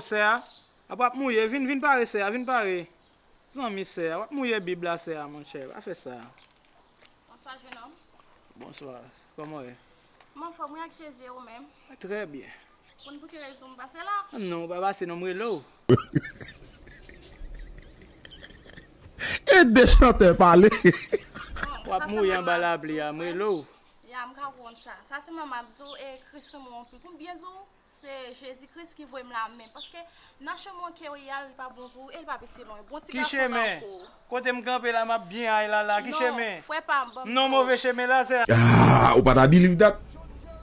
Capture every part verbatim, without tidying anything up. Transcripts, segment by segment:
Sè a, ap w ap mouye, vin, vin pare, sè a, vin pare. Zanmi sè a, w ap mouye Bib la, sè a, monchè, pa fè sa. Bonswa, jenòm. Bonswa, kòman w ye? M anfòm, wi, ak Jezi, e ou menm? Trè byen. Konn pou ki rezon m pase la? Non, ou pa pase non, m rele w. Ede chantè pale. Bon, w ap mouye anba lapli a, m rele w. Ya, m ka konprann sa. Sa sèlman m ap di w, e Kris renmen w anpil. Pou m byen di w, se Jezi Kris ki voye m la menm. Paske nan chemen ke w ye a, li pa bon pou ou, e li p ap itil ou. Bon ti gason nan kou. Kote m kanpe la, m ap byen ay la la. Ki chemen? Non, frè pa m, ban m di w. Non, move chemen la, sè. Ah, ou pa ta believe that?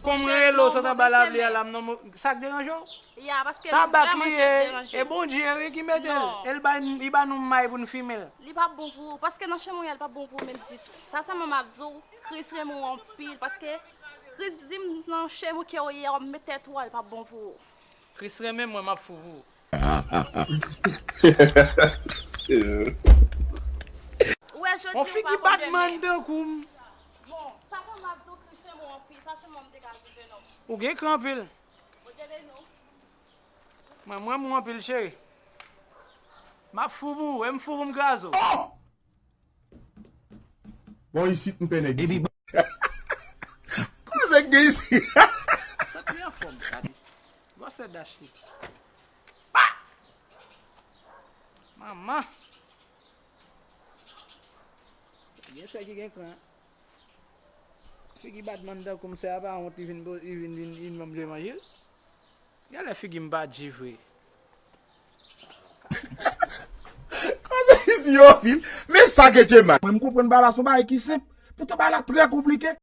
Kòm rele w sot anba lapli a la, m non, mo-, sa k deranje w? Ya, paske li vrèman chèf deranje. Tabak li ye, e Bondye wi ki mete l. Non. E l bay, li ba nou may pou n fimen l. Li p ap bon pou ou, paske nan chemen w ye a, li p ap bon pou ou menm ditou. Sa sèlman m ap di w, Kris renmen w anpil, paske Kris di m nan chemen ke w ye a, w ap met tèt ou a, li p ap bon pou ou. Kris renmen mwen, m ap fou pou ou. Ou wè jodi ou pa konn demen. On figi Batman tankou m. Bon, sa sèlman m ap di w, Kris renmen w anpil, sa sèlman m te ka di w, jenòm. Ou gen kran anpil. Bondye beni w. Mwen, mwen, mwen anpil, cheri. M ap fou pou ou, e m fou pou m kraze w. Bon, isit, m pè nèg isit. Kote nèg gen isit? Tèt li anfòm, gade. Gwòsè dach li. Pa! Manman! Gen sè ki gen kran. Figi Batman tankou m, sè a pa wont, li vin, li vin, vin, vin ban m jwe manje l. Genlè figi m pa di vre. Kote isi yo fil? Men sa ke Djemal. Mwen, m konprann bagay la, se yon bagay ki senp. Poutan bagay la trè konplike.